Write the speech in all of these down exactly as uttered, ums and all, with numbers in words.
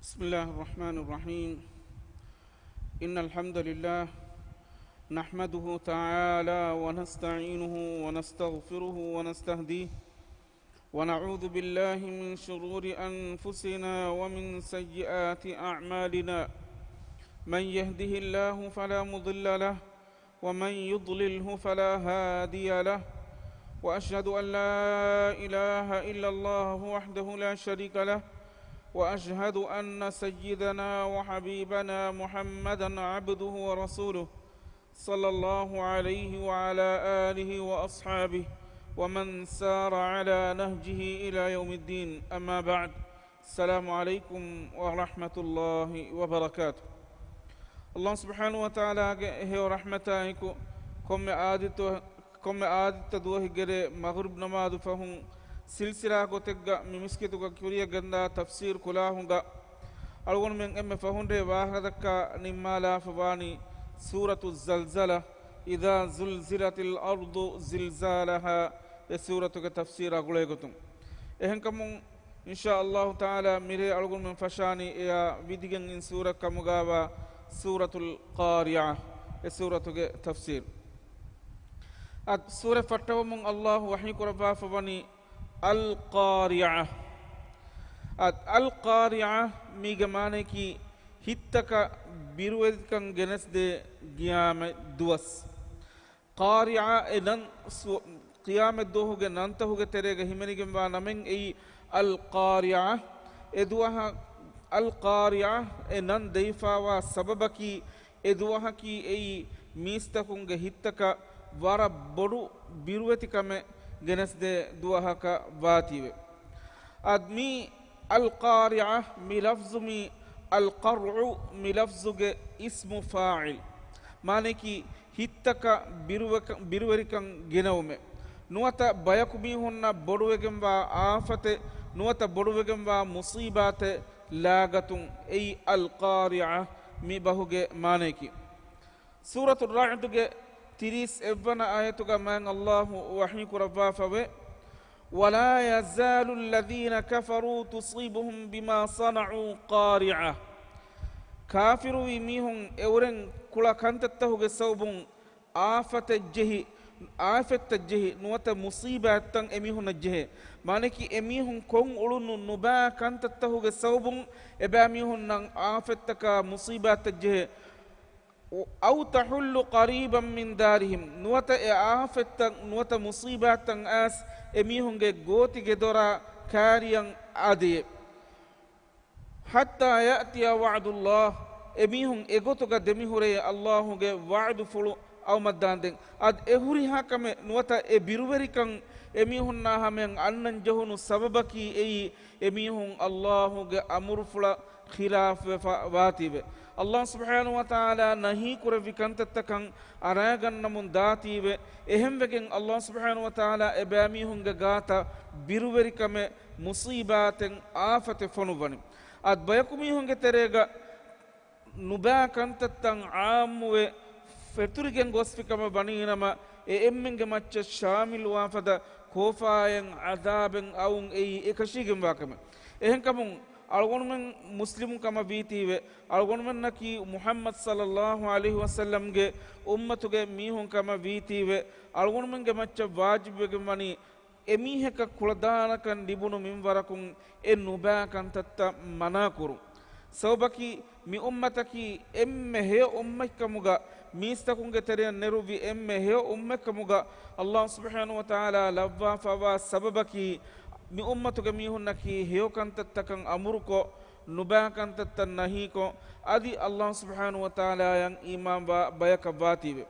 بسم الله الرحمن الرحيم. إن الحمد لله نحمده تعالى ونستعينه ونستغفره ونستهديه، ونعوذ بالله من شرور أنفسنا ومن سيئات أعمالنا. من يهده الله فلا مضل له، ومن يضلله فلا هادي له، وأشهد أن لا إله إلا الله وحده لا شريك له، وأشهد أن سيدنا وحبيبنا محمدا عبده ورسوله، صلى الله عليه وعلى آله وأصحابه ومن سار على نهجه إلى يوم الدين. أما بعد، السلام عليكم ورحمة الله وبركاته. އައްލާހު ސުބްޙާނަހޫ ވަތަޢާލާގެ ހެޔޮ ރަޙްމަތާއެކު، ކޮންމެ އާދިއްތަ، ކޮންމެ އާދިއްތަ ދުވަހެއްގެރޭ މަޣްރިބް ނަމާދު ފަހުން ސިލްސިލާ ގޮތެއްގަ މި މިސްކިތުގަ ކުރިޔަށް ގެންދާ ތަފްސީރު ކުލާހުގަ އަޅުގަނޑުމެން އެންމެ ފަހުންރޭ ވާހަކަދައްކާ ނިންމާލާފަ ވާނީ ސޫރަތު ޒަލްޒަލަ، إذا زلزلت الأرض زلزالها، އެ ސޫރަތުގެ ތަފްސީރާ ގުޅޭގޮތުން. އެހެންކަމުން، އިންޝާ އައްލާހު ތަޢާލާ، މިރޭ އަޅުގަނޑުމެން ފަށާނީ އެޔާ ވިދިގެން އިން ސޫރަތް ކަމުގާވާ ސޫރަތުލް ޤާރިޢާ، އެ ސޫރަތުގެ ތަފްސީރު. އަދި ސޫރަތް ފައްޓަވަމުން އައްލާހު ވަޙީ ކުރައްވާފަ ވަނީ، އަލް ޤާރިޢާ. އަދި އަލް ޤާރިޢާ މީގެ މާނަޔަކީ ހިތްތަކަށް ބިރުވެރިކަން ގެނެސްދޭ ޤިޔާމަތް ދުވަސް. ޤާރިޢާ އެ ނަން ސު-، ޤިޔާމަތް ދުވަހުގެ ނަންތަހުގެ ތެރޭގަ ހިމެނިގެންވާ ނަމެއް އެއީ އަލް ޤާރިޢާ. އެ ދުވަހަށް އަލް ޤާރިޢާ އެ ނަން ދެވިފާވާ ސަބަބަކީ، އެ ދުވަހަކީ އެއީ މީސްތަކުންގެ ހިތްތަކަށް ވަރަށް ބޮޑު ބިރުވެތިކަމެއް ގެނެސްދޭ ދުވަހަކަށް ވާތީވެ. އަދި މި އަލް ޤާރިޢާ މި ލަފްޒު މި އަލް ޤާރިޢު މި ލަފްޒުގެ އިސްމު ފާޢިލް. މާނަޔަކީ ހިތްތަކަށް ބިރުވެކަ-، ބިރުވެރިކަން ގެނައުމެއް. ނުވަތަ ބަޔަކު މީހުންނަށް ބޮޑުވެގެންވާ އާފަތެއް، ނުވަތަ ބޮޑުވެގެންވާ މުޞީބާތެއް ލާގަތުން، އެއީ އަލް ޤާރިޢާ މި ބަހުގެ މާނަޔަކީ. ސޫރަތު ރަޢުދުގެ ތިރީސް އެއްވަނަ އާޔަތުގަ މާތް އައްލާހު ވަޙީ ކުރައްވާފަވޭ، ولا يزال الذين كفروا تصيبهم بما صنعوا قارعة. ކާފިރުވި މީހުން އެއުރެން ކުޅަ ކަންތައްތަހުގެ ސަބަބުން އާފަތެއް ޖެހި، އާފަތްތައް ޖެހި، ނުވަތަ މުޞީބާތްތައް އެމީހުންނަށް ޖެހޭ. މާނަޔަކީ އެމީހުން ކޮށް އުޅުނު ނުބާ ކަންތައްތަހުގެ ސަބަބުން އެބައިމީހުންނަށް އާފަތްތަކާ މުޞީބާތްތައް ޖެހޭ. أو تحل قريبا من دارهم، ނުވަތަ އެ އާފަތްތައް ނުވަތަ މުޞީބާތްތައް އައިސް އެމީހުންގެ ގޯތިގެ ދޮރާ ކާރިޔަށް އާދެޔޭ. حتى يأتي وعد الله، އެމީހުން އެގޮތުގަ ދެމިހުރޭ އައްލާހުގެ ވަޢުދުފުޅު އައުމަށްދާންދެން. އަދި އެ ހުރިހާ ކަމެއް ނުވަތަ އެ ބިރުވެރިކަން އެމީހުންނާ ހަމަޔަށް އަންނަން ޖެހުނު ސަބަބަކީ އެއީ، އެމީހުން އައްލާހުގެ އަމުރުފުޅަށް ޚިލާފުވެފަ ވާތީވެ. އައްލާހު ސުބްޙާނަހޫ ވަތަޢާލާ ނަހީ ކުރެއްވި ކަންތައްތަކަން އަރާގަންނަމުން ދާތީވެ. އެހެންވެގެން އައްލާހު ސުބްޙާނަހޫ ވަތަޢާލާ އެބައިމީހުންގެ ގާތަށް ބިރުވެރިކަމެއް، މުޞީބާތެއް، އާފަތެއް ފޮނުއްވަނީ. އަދި ބަޔަކު މީހުންގެ ތެރޭގަ ނުބާ ކަންތައްތައް ޢާއްމުވެ ފެތުރިގެން ގޮސްފި ކަމަށް ވަނީނަމަ، އެ އެންމެންގެ މައްޗަށް ޝާމިލުވާ ފަދަ ކޯފާއެއް، ޢަޛާބެއް އައުން އެއީ އެކަށީގެންވާ ކަމެއް. އެހެންކަމުން އަޅުގަނޑުމެން މުސްލިމު ކަމަށް ވީތީވެ، އަޅުގަނޑުމެންނަކީ މުޙައްމަދު ޞައްލައްލާހު ޢަލައިހި ވަސައްލަމްގެ އުއްމަތުގެ މީހުން ކަމަށް ވީތީވެ، އަޅުގަނޑުމެންގެ މައްޗަށް ވާޖިބުވެގެން ވަނީ، އެމީހަކަށް ކުޅަދާނަކަން ލިބުނު މިންވަރަކުން އެ ނުބާ ކަންތައްތައް މަނާކުރުން. ސަބަބަކީ، މި އުއްމަތަކީ އެންމެ ހެޔޮ އުއްމަތްކަމުގަ، މީސްތަކުންގެ ތެރެއަށް ނެރުއްވި އެންމެ ހެޔޮ އުއްމަތްކަމުގަ، އައްލާހު ސުބްޙާނަހޫ ވަތަޢާލާ ލައްވާފަވާ ސަބަބަކީ، މި އުއްމަތުގެ މީހުންނަކީ ހެޔޮ ކަންތައްތަކަށް އަމުރުކޮށް، ނުބާ ކަންތައްތައް ނަހީކޮށް، އަދި އައްލާހު ސުބްޙާނަހޫ ވަތަޢާލާއަށް އީމާންވާ ބަޔަކަށް ވާތީވެ.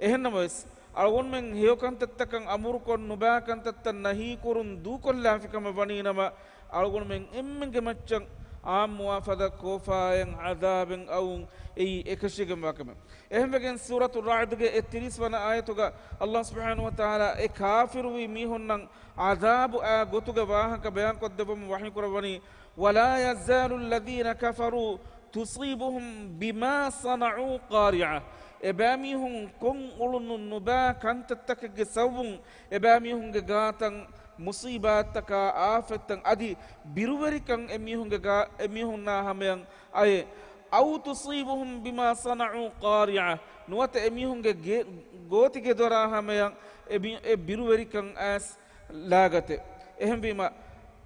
އެހެންނަމަވެސް، އަޅުގަނޑުމެން ހެޔޮ ކަންތައްތަކަށް އަމުރުކޮށް، ނުބާ ކަންތައްތައް ނަހީކުރުން ދޫކޮށްލާފިކަމަށް ވަނީނަމަ، އަޅުގަނޑުމެން އެންމެންގެ މައްޗަށް ޢާއްމުވާ ފަދަ ކޯފާއެއް، ޢަޛާބެއް އައުން އެއީ އެކަށީގެންވާ ކަމެއް. އެހެންވެގެން ސޫރަތު ރަޢުދުގެ އެއްތިރީސް ވަނަ އާޔަތުގަ އައްލާހު ސުބްޙާނަހޫ ވަތަޢާލާ އެ ކާފިރުވި މީހުންނަށް ޢަޛާބު އާ ގޮތުގެ ވާހަކަ ބަޔާންކޮށްދެއްވަމުން ވަޙީކުރައްވަނީ، ولا يزال الذين كفروا تصيبهم بما صنعوا قارعة. އެބައިމީހުން ކޮށް އުޅުނު ނުބާ ކަންތައްތަކެއްގެ ސަބަބުން އެބައިމީހުންގެ ގާތަށް މުޞީބާތްތަކާ، އާފަތްތައް އަދި ބިރުވެރިކަން އެމީހުންގެ ގާ-، އެމީހުންނާ ހަމަޔަށް އައޭ. أو تصيبهم بما صنعوا قارعة، ނުވަތަ އެމީހުންގެ ގެ-، ގޯތިގެދޮރާ ހަމަޔަށް އެ ބި-، އެ ބިރުވެރިކަން އައިސް ލާގަތެ. އެހެންވީމަ،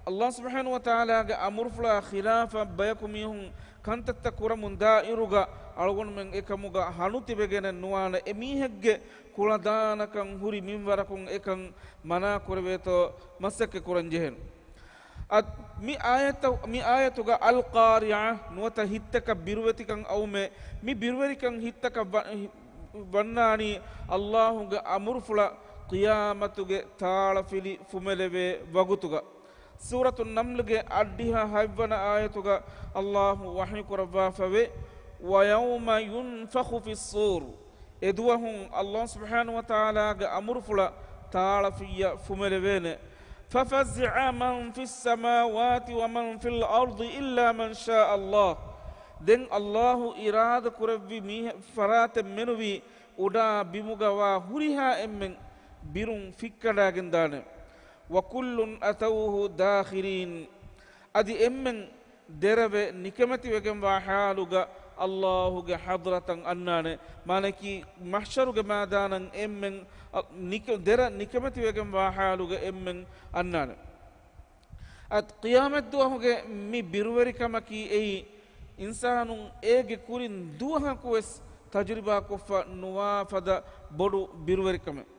ﷲ ސުބްޙާނަހޫ ވަތަޢާލާގެ އަމުރުފުޅާ ޚިލާފަށް ބަޔަކު މީހުން ކަންތައްތައް ކުރަމުން ދާއިރުގަ، އަޅުގަނޑުމެން އެކަމުގަ ހަނު ތިބެގެނެއް ނުވާނެ. އެމީހެއްގެ ކުޅަދާނަކަން ހުރި މިންވަރަކުން އެކަން މަނާ ކުރެވޭތޯ މަސައްކަތް ކުރަން ޖެހޭނެ. އަދި މި އާޔަތު، މި އާޔަތުގަ އަލް ޤާރިޢަ ނުވަތަ ހިތްތަކަށް ބިރުވެތިކަން އައުމެ، މި ބިރުވެރިކަން ހިތްތަކަށް ވަ-، ވަންނާނީ ﷲގެ އަމުރުފުޅަށް ޤިޔާމަތުގެ ތާޅަފިލި ފުމެލެވޭ ވަގުތުގަ. ސޫރަތު ނަމްލުގެ އަށްޑިހަ ހަތްވަނަ އާޔަތުގަ ﷲ ވަޙީ ކުރައްވާފަވޭ، ويوم ينفخ في الصور. އެދުވަހުން ﷲ ސުބްޙާނަހޫ ވަތަޢާލާގެ އަމުރުފުޅަށް ތާޅަފިއްޔަ ފުމެލެވޭނެ. ففزع من في السماوات ومن في الأرض إلا من شاء الله. ދެން ﷲ އިރާދަ ކުރެއްވި މީހެއް ފަރާތެއް މެނުވީ އުޑާ ބިމުގަވާ ހުރިހާ އެންމެން ބިރުން ފިއްކަނޑާގެން ދާނެ. وكل أتوه داخرين. އަދި އެންމެން ދެރަވެ ނިކަމެތިވެގެންވާ ޙާލުގަ ﷲގެ ޙަޟްރަތަށް އަންނާނެ. މާނައަކީ، މަޙްޝަރުގެ މައިދާނަށް އެންމެން އަ، ނިކަ-، ދެރަ ނިކަމެތިވެގެންވާ ޙާލުގަ އެންމެން އަންނާނެ. އަދި ޤިޔާމަތްދުވަހުގެ މި ބިރުވެރިކަމަކީ އެއީ، އިންސާނުން އޭގެ ކުރިން ދުވަހަކުވެސް ތަޖުރިބާކޮށްފަ ނުވާ ފަދަ ބޮޑު ބިރުވެރިކަމެއް.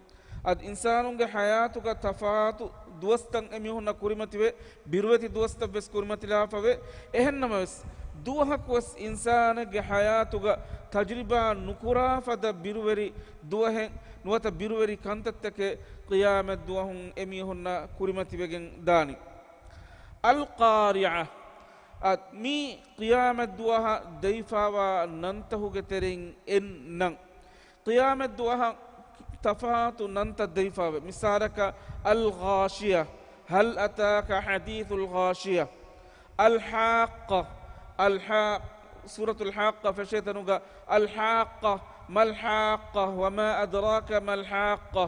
އަދި އިންސާނުންގެ ޙަޔާތުގަ ތަފާތު ދުވަސްތައް އެމީހުންނަށް ކުރިމަތިވެ، ބިރުވެތި ދުވަސްތައްވެސް ކުރިމަތިލާފަވެ. އެހެންނަމަވެސް، ދުވަހަކުވެސް އިންސާނެއްގެ ޙަޔާތުގަ ތަޖުރިބާ ނުކުރާ ފަދަ ބިރުވެރި ދުވަހެއް ނުވަތަ ބިރުވެރި ކަންތައްތަކެއް ޤިޔާމަތްދުވަހުން އެމީހުންނަށް ކުރިމަތިވެގެން ދާނީ. އަލް ޤާރިޢަ. އަދި މީ ޤިޔާމަތްދުވަހަށް ދެވިފާވާ ނަންތަހުގެ ތެރެއިން އެއް ނަން. ޤިޔާމަތްދުވަހަށް ތަފާތު ނަންތައް ދެވިފާވޭ. މިސާލަކަށް، الغاشية، هل أتاك حديث الغاشية. الحاقة، الحا-، سورة الحاقة ފެށޭ ތަނުގަ، الحاقة، ما الحاقة، وما أدراك ما الحاقة.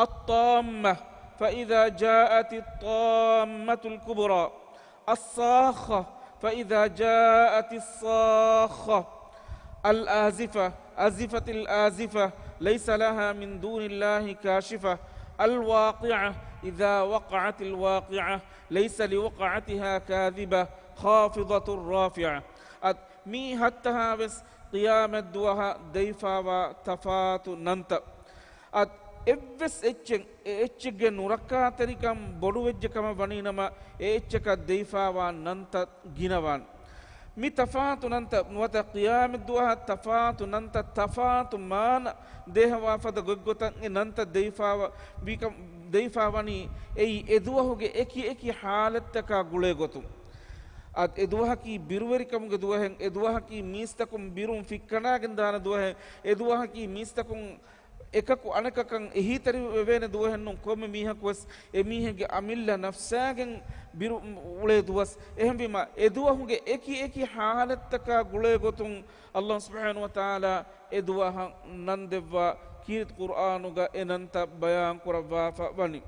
الطامة، فإذا جاءت الطامة الكبرى. الصاخة، فإذا جاءت الصاخة. الآزفة، أزفت الآزفة، ليس لها من دون الله كاشفة. الواقعة، إذا وقعت الواقعة، ليس لوقعتها كاذبة، خافضة رافعة. އަދި މީ ހައްތަހާވެސް ޤިޔާމަތްދުވަހަށް ދެވިފާވާ ތަފާތު ނަންތައް. އަދި އެއްވެސް އެއްޗެއް، އެ އެއްޗެއްގެ ނުރައްކާތެރިކަން ބޮޑުވެއްޖެ ކަމަށް ވަނީނަމަ، އެ އެއްޗަކަށް ދެވިފާވާ ނަންތައް ގިނަވާނެ. މި ތަފާތު ނަންތައް ނުވަތަ ޤިޔާމަތްދުވަހަށް ތަފާތު ނަންތައް ތަފާތު މާނަ ދޭހަވާ ފަދަ ގޮތްގޮތަށް އެ ނަންތައް ދެވިފާވަ-، ވީކަން، ދެވިފާވަނީ އެއީ އެދުވަހުގެ އެކި އެކި ޙާލަތްތަކާ ގުޅޭ ގޮތުން. އަދި އެދުވަހަކީ ބިރުވެރިކަމުގެ ދުވަހެއް، އެދުވަހަކީ މީސްތަކުން ބިރުން ފިއްކަނޑާގެން ދާނެ ދުވަހެއް، އެދުވަހަކީ މީސްތަކުން އެކަކު އަނެކަކަށް އެހީތެރިވެވޭނެ ދުވަހެއްނޫން. ކޮންމެ މީހަކުވެސް އެމީހެއްގެ އަމިއްލަ ނަފްސާގެން ބިރު އުޅޭ ދުވަސް. އެހެންވީމަ، އެދުވަހުގެ އެކި އެކި ޙާލަތްތަކާ ގުޅޭ ގޮތުން ﷲ ސުބްޙާނަހޫ ވަތަޢާލާ އެދުވަހަށް ނަން ދެއްވާ ކީރިތި ޤުރްއާނުގަ އެ ނަންތައް ބަޔާން ކުރައްވާފަ ވަނީ.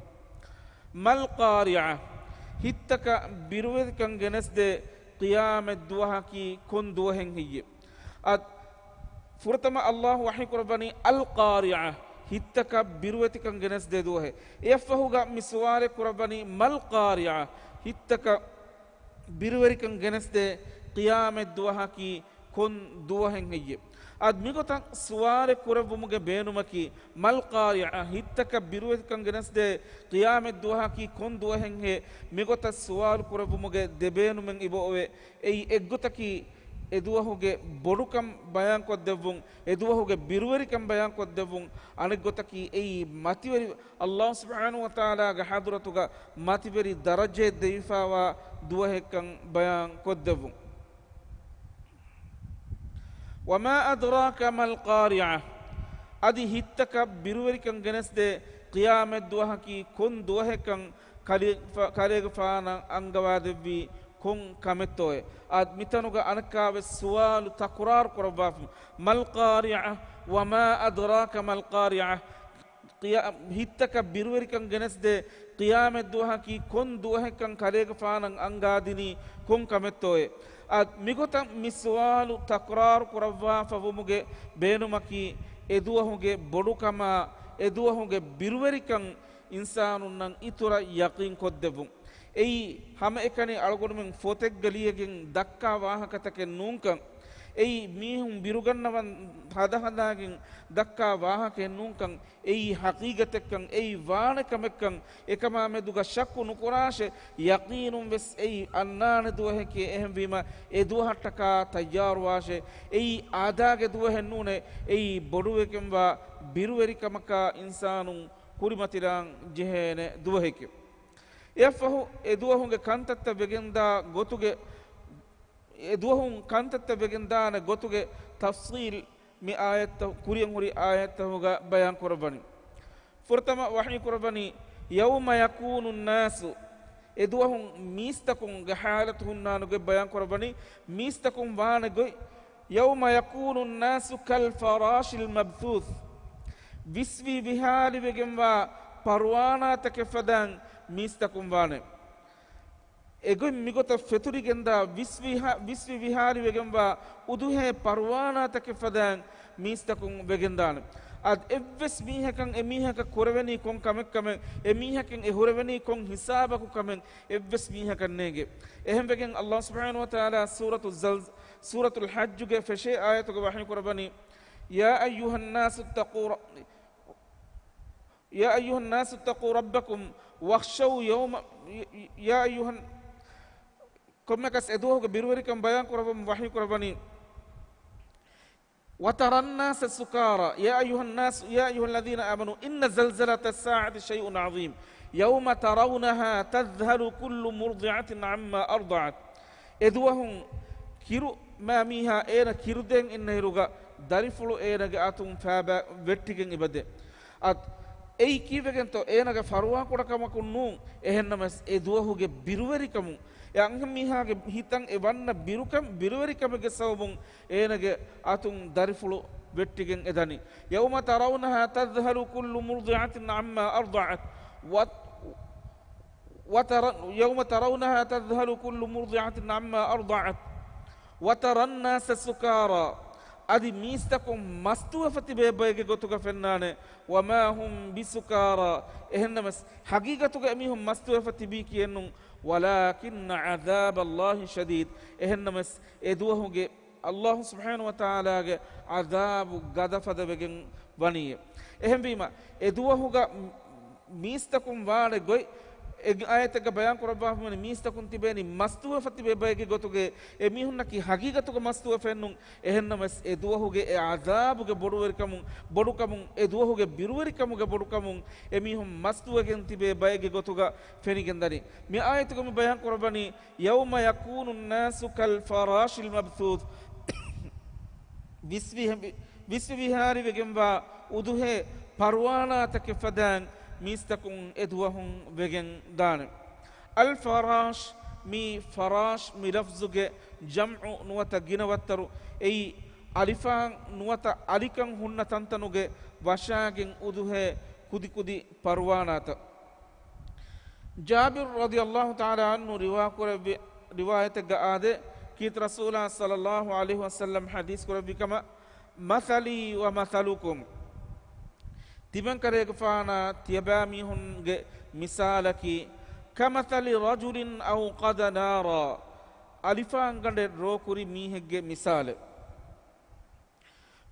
މަލް ޤާރިޢަ، ހިތްތަކަށް ބިރުވެރިކަން ގެނެސްދޭ ޤިޔާމަތްދުވަހަކީ ކޮން ދުވަހެއް ހެއްޔެވެ؟ އަދި ފުރަތަމަ ﷲ ވަޙީ ކުރައްވަނީ އަލް ޤާރިޢަ، ހިތްތަކަށް ބިރުވެތިކަން ގެނެސްދޭ ދުވަހެއް. އެއަށްފަހުގަ މި ސުވާލެއް ކުރައްވަނީ މަލް ޤާރިޢަ، ހިތްތަކަށް ބިރުވެރިކަން ގެނެސްދޭ ޤިޔާމަތްދުވަހަކީ ކޮން ދުވަހެއް ހެއްޔެވެ؟ އަދި މިގޮތަށް ސުވާލެއް ކުރެއްވުމުގެ ބޭނުމަކީ، މަލް ޤާރިޢަ، ހިތްތަކަށް ބިރުވެތިކަން ގެނެސްދޭ ޤިޔާމަތްދުވަހަކީ ކޮން ދުވަހެއްހޭ؟ މިގޮތަށް ސުވާލު ކުރެއްވުމުގެ ދެބޭނުމެއް އިބައޮވޭ. އެއީ އެއްގޮތަކީ އެދުވަހުގެ ބޮޑުކަން ބަޔާންކޮށްދެއްވުން، އެދުވަހުގެ ބިރުވެރިކަން ބަޔާންކޮށްދެއްވުން، އަނެއްގޮތަކީ އެއީ މަތިވެރި ﷲ ސުބްޙާނަހޫ ވަތަޢާލާގެ ޙަޟްރަތުގަ މަތިވެރި ދަރަޖައެއް ދެވިފާވާ ދުވަހެއްކަން ބަޔާން ކޮށްދެއްވުން. وما أدراك ما القارعة. އަދި ހިތްތަކަށް ބިރުވެރިކަން ގެނެސްދޭ ޤިޔާމަތްދުވަހަކީ ކޮން ދުވަހެއްކަން ކަލޭ-، ކަލޭގެފާނަށް އަންގަވާދެއްވީ ކޮން ކަމެއްތޯއޭ؟ އަދި މިތަނުގަ އަނެއްކާވެސް ސުވާލު ތަކުރާރު ކުރައްވާފަ، ما القارعة وما أدراك ما القارعة. ޤިޔާ-، ހިތްތަކަށް ބިރުވެރިކަން ގެނެސްދޭ ޤިޔާމަތްދުވަހަކީ ކޮން ދުވަހެއްކަން ކަލޭގެފާނަށް އަންގާދިނީ ކޮން ކަމެއްތޯއޭ؟ އަދި މިގޮތަށް މި ސުވާލު ތަކުރާރު ކުރައްވާފަވުމުގެ ބޭނުމަކީ، އެދުވަހުގެ ބޮޑުކަމާ، އެދުވަހުގެ ބިރުވެރިކަން އިންސާނުންނަށް އިތުރަށް ޔަޤީން ކޮށްދެއްވުން. އެއީ، ހަމައެކަނި އަޅުގަނޑުމެން ފޮތެއްގަ ލިޔެގެން ދައްކާ ވާހަކަތަކެއް ނޫންކަން، އެއީ، މީހުން ބިރުގަންނަވަން ހަދަހަދާގެން ދައްކާ ވާހަކައެއް ނޫންކަން، އެއީ ހަޤީގަތެއްކަން، އެއީ ވާނެ ކަމެއްކަން، އެކަމާ މެދުގަ ޝައްކު ނުކުރާށޭ، ޔަޤީނުން ވެސް އެއީ އަންނާނެ ދުވަހެކޭ. އެހެންވީމަ، އެ ދުވަހަށްޓަކާ ތައްޔާރުވާށޭ. އެއީ އާދާގެ ދުވަހެއް ނޫނޭ، އެއީ ބޮޑުވެގެންވާ ބިރުވެރިކަމަކާ އިންސާނުން ކުރިމަތިލާން ޖެހޭނެ ދުވަހެކޭ. އެއަށްފަހު އެ ދުވަހުގެ ކަންތައްތައް ވެގެންދާ ގޮތުގެ، އެ ދުވަހުން ކަންތައްތައް ވެގެންދާނެ ގޮތުގެ ތަފްޞީލް މި އާޔަތްތައް، ކުރިއަށް ހުރި އާޔަތްތަކުގަ ބަޔާން ކުރައްވަނީ. ފުރަތަމަ ވަޙީ ކުރައްވަނީ، يَوْمَ يَكُونُ النَّاسُ، އެ ދުވަހުން މީސްތަކުންގެ ޙާލަތު ހުންނާނެ ގޮތް ބަޔާން ކުރައްވަނީ، މީސްތަކުން ވާނެ ގޮތް، يَوْمَ يَكُونُ النَّاسُ كَالْفَرَاشِ الْمَبْثُوثِ، ވިސްވި ވިހާރިވެގެންވާ ޕަރުވާނާތަކެއް ފަދައިން މީސްތަކުން ވާނެ. އެގޮތް މިގޮތަށް ފެތުރިގެންދާ ވިސްވިހާ-، ވިސްވި ވިހާރިވެގެންވާ އުދުހޭ ޕަރުވާނާތަކެއް ފަދައިން މީސްތަކުން ވެގެންދާނެ. އަދި އެއްވެސް މީހަކަށް އެމީހަކަށް ކުރެވެނީ ކޮން ކަމެއްކަމެއް، އެމީހަކަށް އެ ހުރެވެނީ ކޮން ހިސާބަކު ކަމެއް އެއްވެސް މީހަކަށް ނޭނގެ. އެހެންވެގެން ﷲ ސުބްޙާނަހޫ ވަތަޢާލާ ސޫރަތު ޒަލް-، ސޫރަތުލް ޙައްޖުގެ ފެށޭ އާޔަތުގަ ވަޙީ ކުރައްވަނީ، يَا أَيُّهَا النَّاسُ اتَّقُوا ر-، يَا أَيُّهَا النَّاسُ اتَّقُوا رَبَّكُمْ وَاخْشَوْا يَوْمًا، يَا أَيُّهَا، ކޮންމެކަސް އެ ދުވަހުގެ ބިރުވެރިކަން ބަޔާން ކުރައްވަމުން ވަޙީ ކުރައްވަނީ، وَتَرَى النَّاسَ سُكَارَىٰ، يَا أَيُّهَا النَّاسُ، يَا أَيُّهَا الَّذِينَ آمَنُوا إِنَّ زَلْزَلَةَ السَّاعَةِ شَيْءٌ عَظِيمٌ، يَوْمَ تَرَوْنَهَا تَذْهَلُ كُلُّ مُرْضِعَةٍ عَمَّا أَرْضَعَتْ. އެ ދުވަހުން ކިރު މާ މީހާ އޭނަ ކިރުދޭން އިންނައިރުގަ ދަރިފުޅު އޭނަގެ އަތުން ފާބާ ވެއްޓިގެން އެބަދޭ. އަދި އެއީ ކީއްވެގެންތޯ؟ އޭނަގެ ފަރުވާކުޑަކަމަކުން ނޫން. އެހެންނަމަވެސް އެ ދުވަހުގެ ބިރުވެރިކަމުން، އެ އަންހެންމީހާގެ ހިތަށް އެ ވަންނަ ބިރުކަން، ބިރުވެރިކަމެއްގެ ސަބަބުން އޭނަގެ އަތުން ދަރިފުޅު ވެއްޓިގެން އެދަނީ. يَوْمَ تَرَوْنَهَا تَذْهَلُ كُلُّ مُرْضِعَةٍ عَمَّا أَرْضَعَتْ، وَ-، وَتَرَى، يَوْمَ تَرَوْنَهَا تَذْهَلُ كُلُّ مُرْضِعَةٍ عَمَّا أَرْضَعَتْ، وَتَرَى النَّاسَ سُكَارَىٰ، އަދި މީސްތަކުން މަސްތުވެފަ ތިބޭ ބައެއްގެ ގޮތުގަ ފެންނާނެ. وَمَا هُم بِسُكَارَىٰ، އެހެންނަމަވެސް ހަގީގަތުގަ އެމީހުން މަސްތުވެފަ ތިބީކީއެއްނޫން. وَلَٰكِنَّ عَذَابَ اللَّهِ شَدِيدٌ، އެހެންނަމަވެސް އެ ދުވަހުގެ ﷲ ސުބްޙާނަހޫ ވަތަޢާލާގެ ޢަޛާބު ގަދަފަދަ ވެގެން ވަނީ. އެހެންވީމަ، އެ ދުވަހުގަ މީސްތަކުން ވާނެ ގޮތް، އެ އާޔަތެއްގަ ބަޔާން ކުރައްވާފަވަނީ، މީސްތަކުން ތިބޭނީ މަސްތުވެފަ ތިބޭ ބައެއްގެ ގޮތުގައި. އެމީހުންނަކީ ހަގީގަތުގަ މަސްތުވެފައެއްނޫން. އެހެންނަމަވެސް، އެ ދުވަހުގެ އެ ޢަޛާބުގެ ބޮޑުވެރިކަމުން، ބޮޑުކަމުން، އެ ދުވަހުގެ ބިރުވެރިކަމުގެ ބޮޑުކަމުން އެމީހުން މަސްތުވެގެން ތިބޭ ބައެއްގެ ގޮތުގަ ފެނިގެންދަނީ. މި އާޔަތުގަ މި ބަޔާން ކުރައްވަނީ، يَوْمَ يَكُونُ النَّاسُ كَالْفَرَاشِ الْمَبْثُوثِ. ވިސްވި-، ވިސްވި ވިހާރިވެގެންވާ އުދުހޭ ޕަރުވާނާތަކެއް ފަދައިން މީސްތަކުން އެ ދުވަހުން ވެގެން ދާނެ. އަލް ފަރާޝް، މި ފަރާޝް މި ލަފްޒުގެ ޖަމްޢު ނުވަތަ ގިނަވައްތަރު، އެއީ އަލިފާން ނުވަތަ އަލިކަން ހުންނަ ތަންތަނުގެ ވަށާގެން އުދުހޭ ކުދިކުދި ޕަރުވާނާތައް. ޖާބިރު ރަޟިޔަﷲ ތަޢާލާ ޢަންހު ރިވާކުރެއްވި ރިވާޔަތެއްގަ އާދޭ، ކީރިތި ރަސޫލާ ޞައްލަﷲ ޢަލައިހި ވަސައްލަމް ޙަދީޘް ކުރެއްވި ކަމަށް، مَثَلِي وَمَثَلُكُمْ، ތިމަންކަލޭގެފާނާ ތިޔަބައިމީހުންގެ މިސާލަކީ، كَمَثَلِ رَجُلٍ أَوْقَدَ نَارًا، އަލިފާންގަނޑެއް ރޯކުރި މީހެއްގެ މިސާލެއް.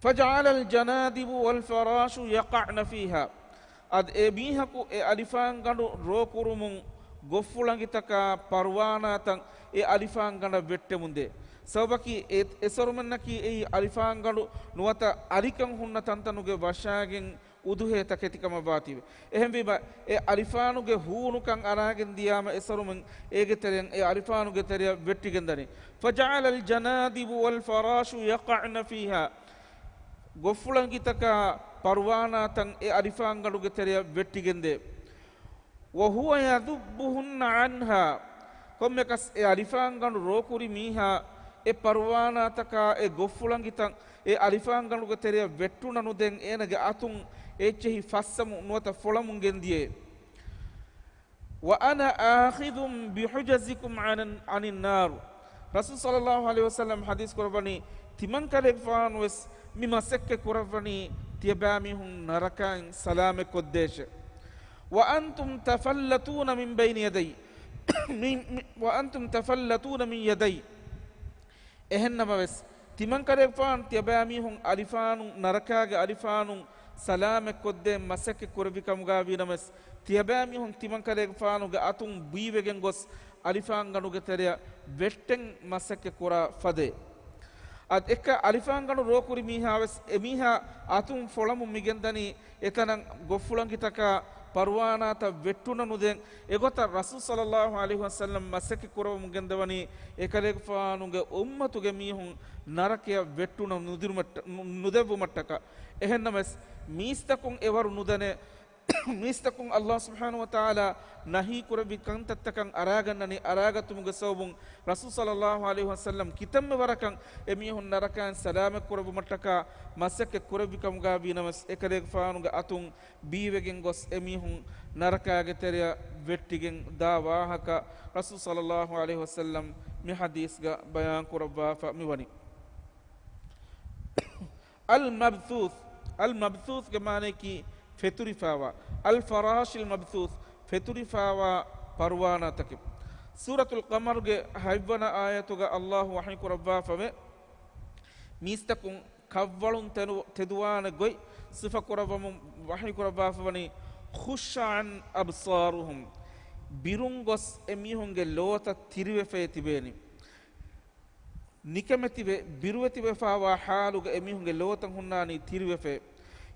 فَجَعَلَ الْجَنَادِبُ وَالْفَرَاشُ يَقَعْنَ فِيهَا، އަދި އެ މީހަކު އެ އަލިފާންގަނޑު ރޯކުރުމުން ގޮށްފުޅަނގިތަކާ ޕަރުވާނާތައް އެ އަލިފާންގަނޑަށް ވެއްޓެމުންދޭ. ސަބަބަކީ އެ، އެސޮރުމެންނަކީ އެއީ އަލިފާންގަނޑު ނުވަތަ އަލިކަން ހުންނަ ތަންތަނުގެ ވަށާގެން އުދުހޭތަކެތިކަމަށްވާތީވެ. އެހެންވީމަ، އެ އަލިފާނުގެ ހޫނުކަން އަރާގެން ދިޔާމަ އެސޮރުމެން އޭގެ ތެރެއިން އެ އަލިފާނުގެ ތެރެއަށް ވެއްޓިގެންދަނީ. فَجَعَلَ الْجَنَادِبُ وَالْفَرَاشُ يَقَعْنَ فِيهَا، ގޮށްފުޅަނގިތަކާ ޕަރުވާނާތައް އެ އަލިފާންގަނޑުގެ ތެރެއަށް ވެއްޓިގެންދޭ. وَهُوَ يَذُبُّهُنَّ عَنْهَا، ކޮންމެކަސް އެ އަލިފާންގަނޑު ރޯކުރި މީހާ އެ ޕަރުވާނާތަކާ އެ ގޮށްފުޅަނގިތައް އެ އަލިފާންގަނޑުގެ ތެރެއަށް ވެއްޓުނަނުދެން އޭނަގެ އަތުން އެއްޗެހި ފައްސަމުން ނުވަތަ ފޮޅަމުން ގެންދިޔައޭ. وأنا آخذ بحجزكم عن، عن النار. ރަސޫލު ޞައްލައްލާހު ޢަލައިހި ވަސައްލަމް ޙަދީޘް ކުރައްވަނީ، ތިމަންކަލޭގެފާނުވެސް މި މަސައްކަތް ކުރައްވަނީ ތިޔަބައިމީހުން ނަރަކައިން ސަލާމަތްކޮށްދޭށޭ. وأنتم تفلتون من بين يدي. މި، މި، وأنتم تفلتون من يدي. އެހެންނަމަވެސް، ތިމަންކަލޭގެފާނު ތިޔަބައިމީހުން އަލިފާނު، ނަރަކާގެ އަލިފާނު ސަލާމަތްކޮށްދޭން މަސައްކަތް ކުރެއްވި ކަމުގަ ވީނަމަވެސް، ތިޔަބައިމީހުން ތިމަންކަލޭގެފާނުގެ އަތުން ބީވެގެން ގޮސް އަލިފާންގަނޑުގެ ތެރެއަށް ވެއްޓެން މަސައްކަތް ކުރާ ފަދައެއް. އަދި އެކަ އަލިފާންގަނޑު ރޯކުރި މީހާވެސް އެމީހާ އަތުން ފޮޅަމުން މިގެންދަނީ އެތަނަށް ގޮށްފުޅަނގިތަކާ ޕަރުވާނާތައް ވެއްޓުނަ ނުދޭން. އެގޮތަށް ރަސޫލު ޞައްލައްލާހު ޢަލައިހި ވަސައްލަމް މަސައްކަތް ކުރައްވަމުން ގެންދަވަނީ އެކަލޭގެފާނުގެ އުއްމަތުގެ މީހުން ނަރަކަޔަށް ވެއްޓުނަ ނުދިރުމަށްޓަ-، ނު-، ނުދެއްވުމަށްޓަކާ. އެހެންނަމަވެސް، މީސްތަކުން އެވަރު ނުދަނޭ، މީސްތަކުން ﷲ ސުބްޙާނަހޫ ވަތަޢާލާ ނަހީ ކުރެއްވި ކަންތައްތަކަށް އަރާގަންނަނީ، އަރާގަތުމުގެ ސަބަބުން ރަސޫލު ޞައްލައްލާހު ޢަލައިހި ވަސައްލަމް ކިތަންމެ ވަރަކަށް އެމީހުން ނަރަކައިން ސަލާމަތް ކުރެއްވުމަށްޓަކާ މަސައްކަތް ކުރެއްވި ކަމުގަ ވީނަމަވެސް، އެކަލޭގެފާނުގެ އަތުން ބީވެގެން ގޮސް އެމީހުން ނަރަކާގެ ތެރެއަށް ވެއްޓިގެން ދާ ވާހަކަ ރަސޫލު ޞައްލައްލާހު ޢަލައިހި ވަސައްލަމް މި ޙަދީޘްގަ ބަޔާން ކުރައްވާފަ މިވަނީ. އަލް މަބްސޫސް، އަލް މަބްސޫސްގެ މާނަޔަކީ ފެތުރިފާވާ، އަލް ފަރާޝިލް މަބްސޫސް، ފެތުރިފާވާ ޕަރުވާނާތަކެއް. ސޫރަތުލް ޤަމަރުގެ ހަތްވަނަ އާޔަތުގަ ﷲ ވަޙީ ކުރައްވާފަވޭ، މީސްތަކުން ކަށްވަޅުން ތެދު-، ތެދުވާނެ ގޮތް ސިފަކުރައްވަމުން ވަޙީ ކުރައްވާފަވަނީ، ޚުއްޝަޢަން އަބްޞާރުހުމް، ބިރުން ގޮސް އެމީހުންގެ ލޯތައް ތިރިވެފައި ތިބޭނީ. ނިކަމެތިވެ، ބިރުވެތިވެފާވާ ޙާލުގަ އެމީހުންގެ ލޯތައް ހުންނާނީ ތިރިވެފައި.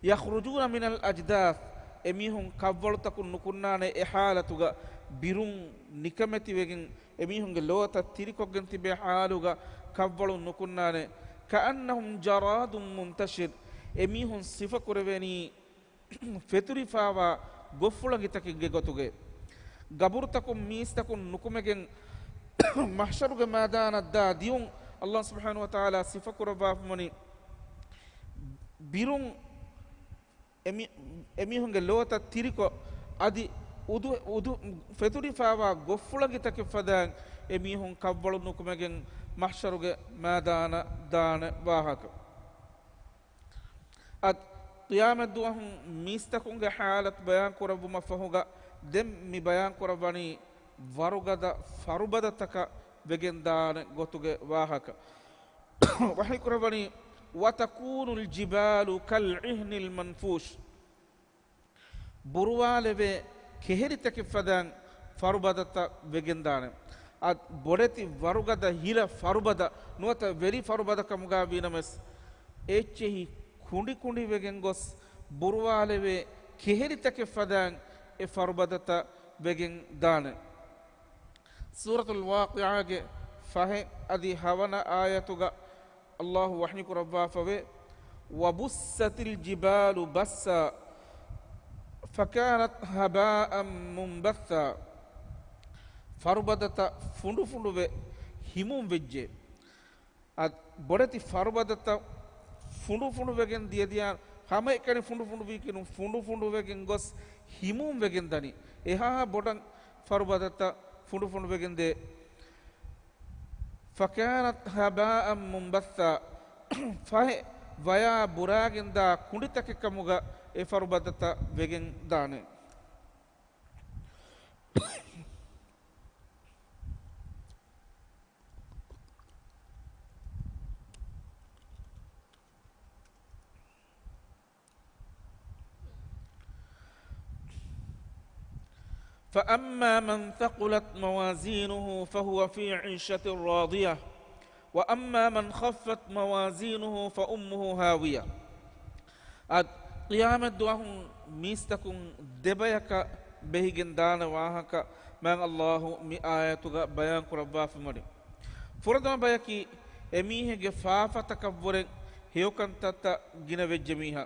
ޔަޚްރުޖޫނަ މިނަލް އަޖްދާޘް، އެމީހުން ކަށްވަޅުތަކުން ނުކުންނާނެ އެ ޙާލަތުގަ، ބިރުން ނިކަމެތިވެގެން އެމީހުންގެ ލޯތައް ތިރިކޮށްގެން ތިބޭ ޙާލުގަ ކަށްވަޅުން ނުކުންނާނެ. ކައަންނަހުމް ޖަރާދުން މުންތަޝިރް، އެމީހުން ސިފަކުރެވެނީ ފެތުރިފާވާ ގޮށްފުޅަނގިތަކެއްގެ ގޮތުގައި. ގަބުރުތަކުން މީސްތަކުން ނުކުމެގެން މަޙްޝަރުގެ މައިދާނަށް ދާ ދިޔުން ﷲ ސުބްޙާނަހޫ ވަތަޢާލާ ސިފަކުރައްވާފަވަނީ، ބިރުން އެމި-، އެމީހުންގެ ލޯތައް ތިރިކޮށް، އަދި އުދު-، އުދު-، ފެތުރިފާވާ ގޮށްފުޅަނގިތަކެއް ފަދައިން އެމީހުން ކަށްވަޅު ނުކުމެގެން މަޙްޝަރުގެ މައިދާނަށް ދާނެ ވާހަކަ. އަދި ޤިޔާމަތްދުވަހުން މީސްތަކުންގެ ޙާލަތު ބަޔާން ކުރައްވުމަށް ފަހުގަ، ދެން މި ބަޔާން ކުރައްވަނީ ވަރުގަދަ ފަރުބަދަތަކަށް ވެގެންދާނެ ގޮތުގެ ވާހަކަ. ވަޙީ ކުރައްވަނީ، وَتَكُونُ الْجِبَالُ كَالْعِهْنِ الْمَنْفُوشِ. ބުރުވާލެވޭ ކެހެރިތަކެއް ފަދައިން ފަރުބަދަތައް ވެގެންދާނެ. އަދި ބޮޑެތި ވަރުގަދަ ހިލަ ފަރުބަދަ ނުވަތަ ވެލި ފަރުބަދަ ކަމުގަ ވީނަމަވެސް، އެއްޗެހި ކުނޑި ކުނޑިވެގެން ގޮސް ބުރުވާލެވޭ ކެހެރިތަކެއް ފަދައިން އެ ފަރުބަދަތައް ވެގެން ދާނެ. ސޫރަތުލް ވާޤިޢާގެ ފަހެއް އަދި ހަވަނަ އާޔަތުގަ ﷲ ވަޙީ ކުރައްވާފަވޭ، وَبُسَّتِ الْجِبَالُ بَسًّا فَكَانَتْ هَبَاءً مُنْبَثًّا. ފަރުބަދަތައް ފުނޑުފުނޑުވެ ހިމުން ވެއްޖެ. އަދި ބޮޑެތި ފަރުބަދަތައް ފުނޑުފުނޑުވެގެން ދިޔަދިޔަ، ހަމައެކަނި ފުނޑުފުނޑުވީކީ ނޫން، ފުނޑުފުނޑުވެގެން ގޮސް ހިމުން ވެގެން ދަނީ. އެހާ ބޮޑަށް ފަރުބަދަތައް ފުނޑުފުނޑުވެގެން ދޭ. فَكَانَتْ هَبَاءً مُنْبَثًّا. ފަހެ ވަޔާ ބުރާގެންދާ ކުނޑިތަކެއް ކަމުގަ އެ ފަރުބަދަތައް ވެގެން ދާނެ. فَأَمَّا مَنْ ثَقُلَتْ مَوَازِينُهُ فَهُوَ فِي عِيشَةٍ رَاضِيَةٍ وَأَمَّا مَنْ خَفَّتْ مَوَازِينُهُ فَأُمُّهُ هَاوِيَةٌ. އަދި ޤިޔާމަތްދުވަހުން މީސްތަކުން ދެބަޔަކަށް ބެހިގެން ދާނެ ވާހަކަ މާތް ﷲ މި އާޔަތުގަ ބަޔާން ކުރައްވާފަވަނީ. ފުރަތަމަ ބަޔަކީ އެމީހެއްގެ ފާފަތަކަށްވުރެން ހެޔޮކަންތައްތައް ގިނަވެއްޖެ މީހާ.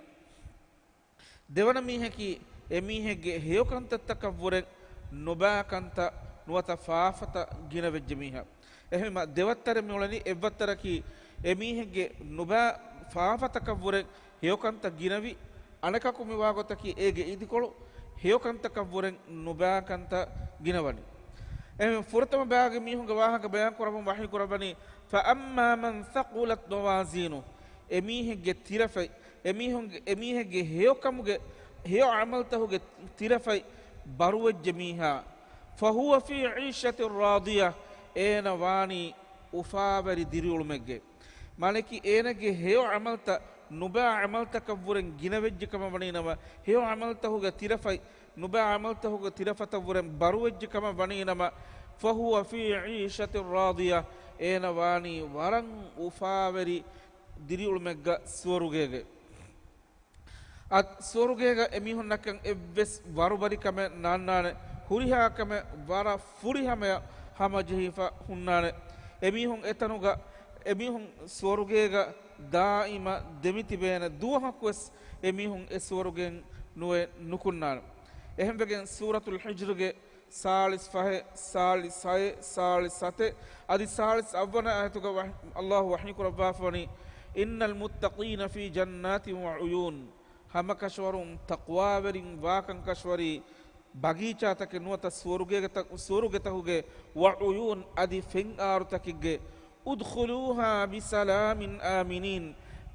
ދެވަނަ މީހަކީ އެމީހެއްގެ ހެޔޮކަންތައްތަކަށްވުރެން ނުބާ ކަންތައް ނުވަތަ ފާފަތައް ގިނަވެއްޖެ މީހާ. އެހެންވީމަ ދެވައްތަރެއް މިއުޅެނީ، އެއްވައްތަރަކީ އެމީހެއްގެ ނުބާ ފާފަތަކަށްވުރެން ހެޔޮކަންތައް ގިނަވި، އަނެކަކު މިވާގޮތަކީ އޭގެ އިދިކޮޅު ހެޔޮކަންތަކަށްވުރެން ނުބާކަންތައް ގިނަވަނީ. އެހެން ފުރަތަމަ ބާގެ މީހުންގެ ވާހަކަ ބަޔާން ކުރަމުން ވަޙީ ކުރައްވަނީ، فَأَمَّا مَنْ ثَقُلَتْ مَوَازِينُهُ، އެމީހެއްގެ ތިރަފަތް، އެމީހުންގެ، އެމީހެއްގެ ހެޔޮކަމުގެ، ހެޔޮ ޢަމަލުތަކުގެ ތިރަފަތް ބަރުވެއްޖެ މީހާ، فَهُوَ فِي عِيشَةٍ رَاضِيَةٍ، އޭނަ ވާނީ އުފާވެރި ދިރިއުޅުމެއްގެ. މާނައަކީ އޭނަގެ ހެޔޮ ޢަމަލުތައް ނުބާ ޢަމަލުތަކަށްވުރެން ގިނަވެއްޖެ ކަމަށް ވަނީނަމަ، ހެޔޮ ޢަމަލުތަކުގެ ތިރަފަތް، ނުބާ ޢަމަލުތަކުގެ ތިރަފަތަށްވުރެން ބަރުވެއްޖެ ކަމަށް ވަނީނަމަ، فَهُوَ فِي عِيشَةٍ رَاضِيَةٍ، އޭނަ ވާނީ ވަރަށް އުފާވެރި ދިރިއުޅުމެއްގަ ސުވަރުގޭގެ. އަދި ސުވަރުގޭގަ އެމީހުންނަކަށް އެއްވެސް ވަރުބަލިކަމެއް ނާންނާނެ، ހުރިހާ ކަމެއް ވަރަށް ފުރިހަމަޔަށް ހަމަޖެހިފަ ހުންނާނެ. އެމީހުން އެތަނުގަ، އެމީހުން ސުވަރުގޭގަ ދާއިމަށް ދެމިތިބޭނެ، ދުވަހަކުވެސް އެމީހުން އެ ސުވަރުގެއިން ނުވެ ނުކުންނާނެ. އެހެންވެގެން ސޫރަތުލް ހިޖްރުގެ ސާޅީސް ފަހެއް، ސާޅީސް ހައެއް، ސާޅީސް ސަތެއް އަދި ސާޅީސް އަށްވަނަ އާޔަތުގަ ވަޙް-، ﷲ ވަޙީ ކުރައްވާފަވަނީ، إِنَّ الْمُتَّقِينَ فِي جَنَّاتٍ وَعُيُونٍ، ހަމަކަށަވަރުން ތަޤްވާވެރިން ވާކަން ކަށަވަރީ ބަގީޗާތަކެއް ނުވަތަ ސުވަރުގޭގެ ތަ-، ސުވަރުގެތަކުގެ، وَعُيُونٍ، އަދި ފެންއާރުތަކެއްގެ، ادْخُلُوهَا بِسَلَامٍ آمِنِينَ،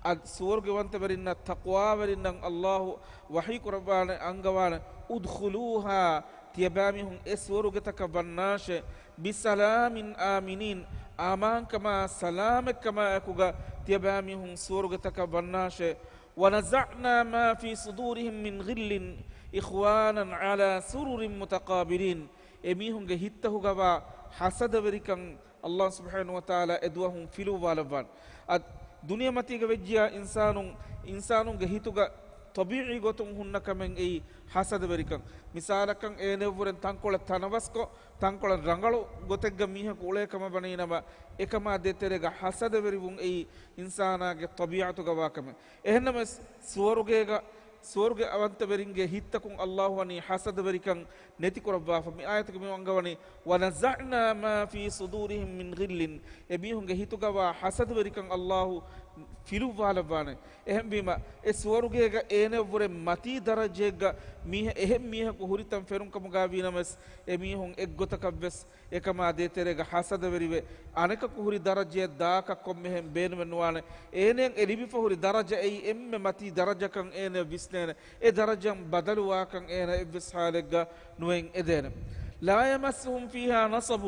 އަދި ސުވަރުގެވަންތަވެރިންނަށް ތަޤްވާވެރިންނަށް ﷲ ވަޙީ ކުރައްވާނެ، އަންގަވާނެ، ادْخُلُوهَا، ތިޔަބައިމީހުން އެ ސުވަރުގެތަކަށް ވަންނާށޭ، بِسَلَامٍ آمِنِينَ، އަމާންކަމާ ސަލާމަތްކަމާއެކުގަ ތިޔަބައިމީހުން ސުވަރުގެތަކަށް ވަންނާށޭ. وَنَزَعْنَا مَا فِي صُدُورِهِمْ مِنْ غِلٍّ إِخْوَانًا عَلَىٰ سُرُرٍ مُتَقَابِلِينَ، އެމީހުންގެ ހިތްތަކުގަވާ ހަސަދަވެރިކަން ﷲ ސުބްޙާނަހޫ ވަތަޢާލާ އެދުވަހުން ފިލުއްވާލައްވާނެ. އަދި ދުނިޔެމަތީގަ ވެއްޖިޔާ އިންސާނުން، އިންސާނުންގެ ހިތުގަ ޠަބީޢީ ގޮތުން ހުންނަ ކަމެއް އެއީ ހަސަދަވެރިކަން. މިސާލަކަށް އޭނައަށްވުރެން ތަންކޮޅެއް ތަނަވަސްކޮށް، ތަންކޮޅެއް ރަނގަޅު ގޮތެއްގަ މީހަކު އުޅޭ ކަމަށް ވަނީނަމަ، އެކަމާ ދޭތެރޭގަ ހަސަދަވެރިވުން އެއީ އިންސާނާގެ ޠަބީޢަތުގަ ވާ ކަމެއް. އެހެންނަމަވެސް ސުވަރުގޭގަ، ސުވަރުގެއަވަންތަވެރިންގެ ހިތްތަކުން ﷲ ވަނީ ހަސަދަވެރިކަން ނެތިކުރައްވާފަ. މި އާޔަތުގަ މި އަންގަވަނީ، وَنَزَعْنَا مَا فِي صُدُورِهِمْ مِنْ غِلٍّ، އެމީހުންގެ ހިތުގަވާ ހަސަދަވެރިކަން ﷲ ފިލުއްވާލައްވާނެ. އެހެންވީމަ، އެ ސުވަރުގޭގަ އޭނައަށްވުރެ މަތީ ދަރަޖައެއްގަ މީހެއް، އެހެން މީހަކު ހުރިތަން ފެނުންކަމުގަ ވީނަމަވެސް، އެމީހުން އެއްގޮތަކަށްވެސް އެކަމާ ދޭތެރޭގަ ހަސަދަވެރިވެ، އަނެކަކު ހުރި ދަރަޖައަށް ދާކަށް ކޮންމެހެން ބޭނުމެއް ނުވާނެ. އޭނައަށް އެ ލިބިފަ ހުރި ދަރަޖަ އެއީ އެންމެ މަތީ ދަރަޖަކަން އޭނައަށް ވިސްނޭނެ. އެ ދަރަޖައިން ބަދަލުވާކަން އޭނަ އެއްވެސް ޙާލެއްގަ ނުވެން އެދޭނެ. لَا يَمَسُّهُمْ فِيهَا نَصَبٌ،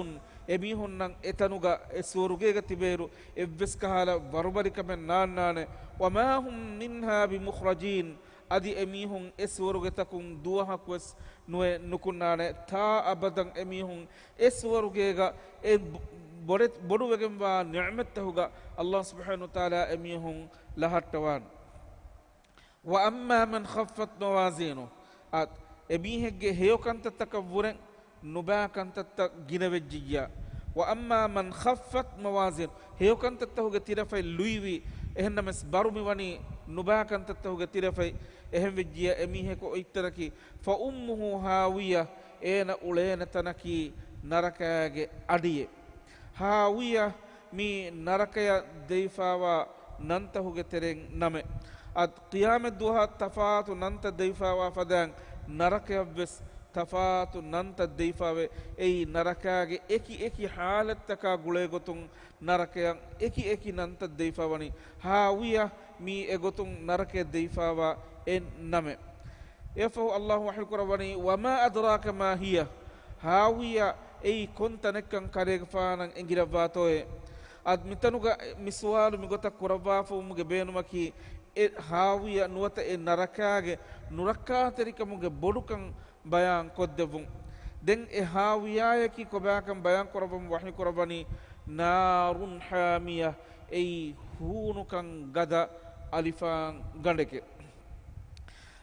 އެމީހުންނަށް އެތަނުގަ އެ ސުވަރުގޭގަ ތިބޭއިރު އެއްވެސް ކަހަލަ ވަރުބަލިކަމެއް ނާންނާނެ. وَمَا هُمْ مِنْهَا بِمُخْرَجِينَ، އަދި އެމީހުން އެ ސުވަރުގެތަކުން ދުވަހަކުވެސް ނުވެ ނުކުންނާނެ. ތާ އަބަދަން އެމީހުން އެ ސުވަރުގޭގަ އެ ބޮ-، ބޮޑެ-، ބޮޑުވެގެންވާ ނިޢުމަތްތަކުގަ ﷲ ސުބްޙާނަހޫ ވަތަޢާލާ އެމީހުން ލަހައްޓަވާނެ. وَأَمَّا مَنْ خَفَّتْ مَوَازِينُهُ، އަދި އެމީހެއްގެ ހެޔޮކަންތައްތަކަށްވުރެން ނުބާ ކަންތައްތައް ގިނަވެއްޖިއްޔާ. وَأَمَّا مَنْ خَفَّتْ مَوَازِينُهُ، ހެޔޮކަންތައްތަކުގެ ތިރަފަތް ލުއިވި، އެހެންނަމަވެސް ބަރު މިވަނީ ނުބާ ކަންތައްތަކުގެ ތިރަފަތް. އެހެންވެއްޖިއްޔާ އެމީހަކު އޮތްތަނަކީ، فَأُمُّهُ هَاوِيَةٌ، އޭނަ އުޅޭނެ ތަނަކީ ނަރަކާގެ އަޑިއެއް. ހާވިޔަ، މީ ނަރަކަޔަށް ދެވިފާވާ ނަންތަކުގެ ތެރެއިން ނަމެއް. އަދި ޤިޔާމަތް ދުވަހަށް ތަފާތު ނަންތައް ދެވިފާވާ ފަދައިން، ނަރަކަޔަށްވެސް ތަފާތު ނަންތައް ދެވިފާވޭ. އެއީ ނަރަކާގެ އެކި އެކި ޙާލަތްތަކާ ގުޅޭގޮތުން ނަރަކަޔަށް އެކި އެކި ނަންތައް ދެވިފާވަނީ. ހާވިޔަ، މީ އެގޮތުން ނަރަކަޔަށް ދެވިފާވާ އެއް ނަމެއް. އެއަށްފަހު ﷲ ވަޙީކުރައްވަނީ، وَمَا أَدْرَاكَ مَا هِيَهْ، ހާވިޔަ އެއީ ކޮން ތަނެއްކަން ކަލޭގެފާނަށް އެނގިލައްވާތޯއޭ؟ އަދި މިތަނުގަ މި ސުވާލު މިގޮތަށް ކުރައްވާފަވުމުގެ ބޭނުމަކީ، އެ ހާވިޔަ ނުވަތަ އެ ނަރަކާގެ ނުރައްކާތެރިކަމުގެ ބޮޑުކަން ބަޔާން ކޮށްދެއްވުން. ދެން އެ ހާވިޔާޔަކީ ކޮބާކަން ބަޔާން ކުރައްވަމުން ވަޙީކުރައްވަނީ، نَارٌ حَامِيَةٌ، އެއީ ހޫނުކަން ގަދަ އަލިފާން ގަނޑެކޭ.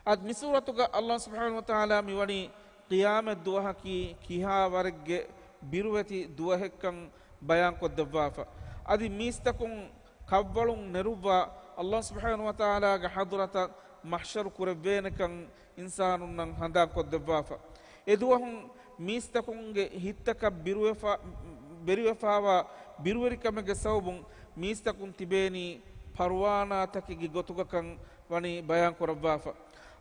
އަދި މި ސޫރަތުގަ ﷲ ސުބްޙާނަހޫ ވަތަޢާލާ މިވަނީ ޤިޔާމަތް ދުވަހަކީ ކިހާ ވަރެއްގެ ބިރުވެތި ދުވަހެއްކަން ބަޔާންކޮށްދެއްވާފަ. އަދި މީސްތަކުން ކަށްވަޅުން ނެރުއްވާ ﷲ ސުބްޙާނަހޫ ވަތަޢާލާގެ ޙަޟްރަތަށް މަޙްޝަރު ކުރެއްވޭނެކަން އިންސާނުންނަށް ހަނދާންކޮށްދެއްވާފަ. އެދުވަހުން މީސްތަކުންގެ ހިތްތަކަށް ބިރުވެފަ-، ބެރިވެފާވާ ބިރުވެރިކަމެއްގެ ސަބަބުން މީސްތަކުން ތިބޭނީ ޕަރުވާނާތަކެއްގެ ގޮތުގަކަން ވަނީ ބަޔާންކުރައްވާފަ.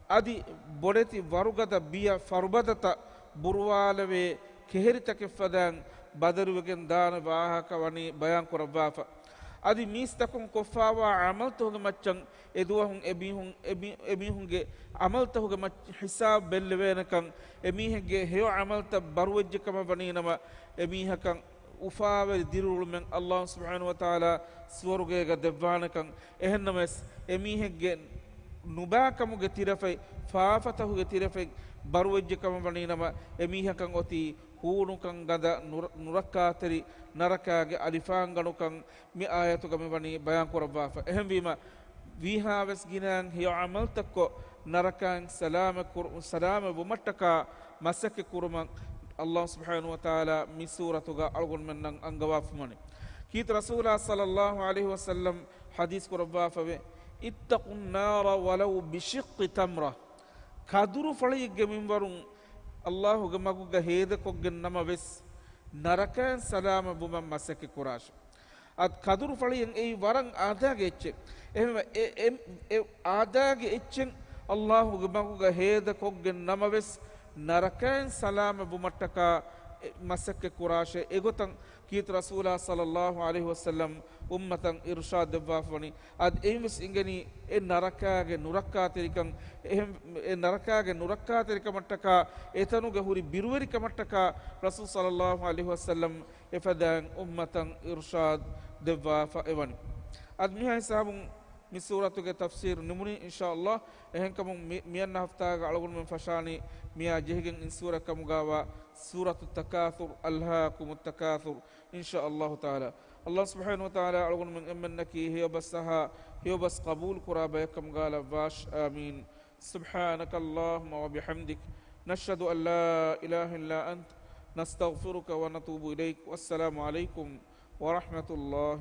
އަދި ބޮޑެތި ވަރުގަދަ ބިޔަ ފަރުބަދަތައް ބުރުވާލެވޭ ކެހެރިތަކެއްފަދައިން ބަދަލުވެގެން ދާނެ ވާހަކަ ވަނީ ބަޔާން ކުރައްވާފަ. އަދި މީސްތަކުން ކޮށްފާވާ ޢަމަލުތަކުގެ މައްޗަށް އެދުވަހުން އެމީހުން، އެމީ-، އެމީހުންގެ ޢަމަލުތަކުގެ މައްޗަށް ހިސާބު ބެއްލެވޭނެކަން، އެމީހެއްގެ ހެޔޮ ޢަމަލުތައް ބަރުވެއްޖެ ކަމަށް ވަނީނަމަ، އެމީހަކަށް އުފާވެރި ދިރިއުޅުމެއް ﷲ ސުބްޙާނަހޫ ވަތަޢާލާ ސުވަރުގޭގަ ދެއްވާނެކަން. އެހެންނަމަވެސް، އެމީހެއްގެ ނުބާކަމުގެ ތިރަފަތް، ފާފަތަކުގެ ތިރަފަތް ބަރުވެއްޖެ ކަމަށް ވަނީނަމަ، އެމީހަކަށް އޮތީ ހޫނުކަން ގަދަ ނުރަ-، ނުރައްކާތެރި ނަރަކާގެ އަލިފާންގަނޑުކަން މި އާޔަތުގަ މި ވަނީ ބަޔާން ކުރައްވާފަ. އެހެންވީމަ، ވީހާވެސް ގިނައިން ހެޔޮ ޢަމަލުތައްކޮށް، ނަރަކައިން ސަލާމަތް ކުރު-، ސަލާމަތް ވުމަށްޓަކާ މަސައްކަތް ކުރުމަށް ﷲ ސުބްޙާނަހޫ ވަތަޢާލާ މި ސޫރަތުގަ އަޅުގަނޑުމެންނަށް އަންގަވާފަވަނީ. ކީރިތި ރަސޫލާ ޞައްލައްލާހު ޢަލައިހި ވަސައްލަމް ޙަދީޘް ކުރައްވާފަވޭ، "اتقوا النار ولو بشق تمرة." ކަދުރުފަޅިއެއްގެ މިންވަރުން ﷲގެ މަގުގަ ހޭދަކޮށްގެން ނަމަވެސް، ނަރަކައިން ސަލާމަތް ވުމަށް މަސައްކަތް ކުރާށެ. އަދި ކަދުރުފަޅިއެއް އެއީ ވަރަށް އާދައިގެ އެއްޗެއް. އެހެންވެ، އެ، އެ، އެ އާދައިގެ އެއްޗެއް ﷲގެ މަގުގަ ހޭދަކޮށްގެން ނަމަވެސް، ނަރަކައިން ސަލާމަތް ވުމަށްޓަކާ އެ މަސައްކަތް ކުރާށޭ. އެގޮތަށް ކީރިތި ރަސޫލާ ޞައްލައްލާހު ޢަލައިހި ވަސައްލަމް އުއްމަތަށް އިރުޝާދު ދެއްވާފަވަނީ. އަދި އެއިން ވެސް އިނގެނީ އެ ނަރަކާގެ ނުރައްކާތެރިކަން، އެހެން، އެ ނަރަކާގެ ނުރައްކާތެރިކަމަށްޓަކާ، އެތަނުގެ ހުރި ބިރުވެރިކަމަށްޓަކާ ރަސޫލު ޞައްލައްލާހު ޢަލައިހި ވަސައްލަމް އެފަދައިން އުއްމަތަށް އިރުޝާދު ދެއްވާފަ އެވަނީ. އަދި މިހާ ހިސާބުން މި ސޫރަތުގެ ތަފްސީރު ނިމުނީ، އިންޝާﷲ. އެހެންކަމުން މި-، މިއަންނަ ހަފްތާގަ އަޅުގަނޑުމެން ފަށާނީ މިއާ ޖެހިގެން އިން ސޫރަތް ކަމުގައިވާ ސޫރަތު ތަކާޘުރު، ألهاكم التكاثر، އިންޝާﷲ ތަޢާލާ. ﷲ ސުބްޙާނަހޫ ވަތަޢާލާ އަޅުގަނޑުމެން އެންމެންނަކީ ހެޔޮބަސް އަހާ، ހެޔޮބަސް ޤަބޫލު ކުރާ ބަޔަކަމުގައި ލައްވާށި. އާމީން. سبحانك اللهم وبحمدك، نشهد أن لا إله إلا أنت، نستغفرك ونتوب إليك. والسلام عليكم ورحمة الله